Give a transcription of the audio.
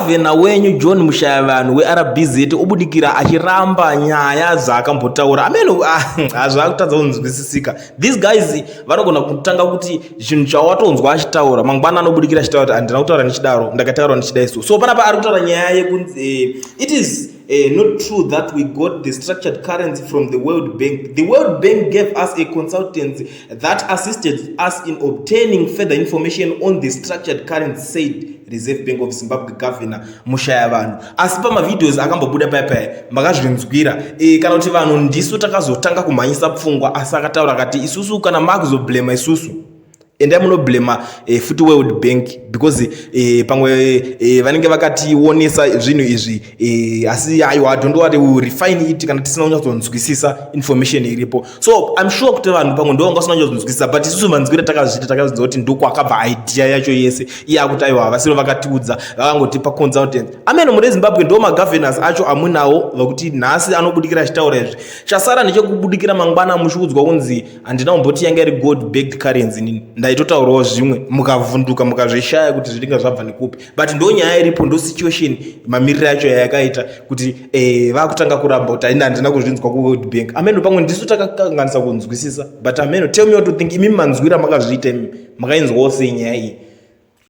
Gavhena wenyu John Mushayavanhu weRBZ obudikira achiramba nyaya dzaakambotaura. Ameno hazvakutadza kunzwisisika. These guys vanogona kutanga kuti chinhu chawatonzwa achitaura mangwana anobudikira achitaura kuti handina kutaura ndichidaro, ndakataura ndichidai so. So panapa ari kutaura nyaya yekunzi it is not true that we got the structured currency from the World Bank. The World Bank gave us a consultancy that assisted us in obtaining further information on the structured currency, said Reserve Bank of Zimbabwe Governor Mushayavanhu. Asi pamavideos akambobuda paya paya makazvinzwira kana kuti vanhu ndisu takazotanga kumhanyisa pfungwa, asi akataura akati isusu kana makuzoblema isusu, endai munoblema futi World Bank because pamwe vanenge vakationesa zvinhu izvi asi aiwa, don't worry, we will refine it kana tisina kunyatsonzwisisa information iripo. So I'm sure kuti vanhu pamwe ndo vanga vasina kunyatsonzwisisa, but isusu manzwira takazviita, takazvinzwa kuti ndokwakabva idea yacho yese iye akuti aiwa, vasiro vakatiudza, vakangotipa consultant. Ameno mune Zimbabwe ndo magovernors acho amunawo vakuti nhasi anobudikira achitaura izvi, chasara ndechekubudikira mangwana muchiudzwa kunzi handina kumboti yanga iri gold backed currency, nini ndaitotaurawo zvimwe, mukavhunduka mukazvishaya kuti zvinenge zvabva nekupi. But ndo nyaya iripo, ndo situation mamiriro yacho yayakaita kuti vakutanga kuramba kuti aina handina kuzvinzwa kuWorld Bank. Ameno pamwe ndisu takakanganisa kunzwisisa, but ameno, tell me what to think. Imimi manzwira makazviita, imi makainzwawo sei nyaya iyi?